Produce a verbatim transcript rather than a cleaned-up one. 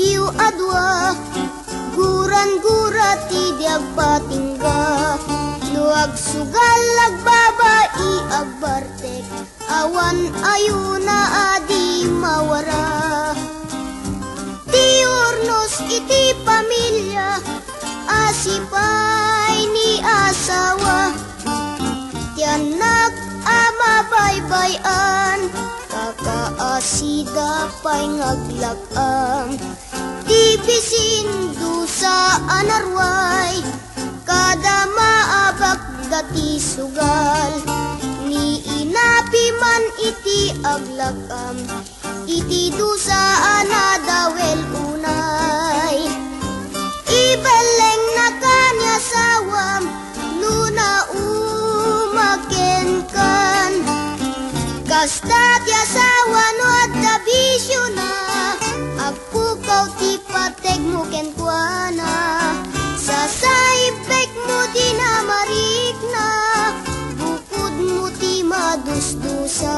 Iyo a dua, guran-gura ti di agpatingga. No agsugal, agbabai, agbartek, awan ayuna a di mawara. Ti urnos iti pamilia, asipay ni asawa. Ti annak a mabaybay-an, kakaasida pay nga aglak-am. Ti bisin dusa a naruay, kada maabakda ti sugal. Ni inapi man iti aglak-am, iti dusa a nadawel unay. Ibellengna kan ni asawam no naumakenkan. Kasta ti asawa no adda bisiona, agpukaw ti pategmo kenkuana. Sasaibekmo ti namarikna, bukodmo ti madusdusa.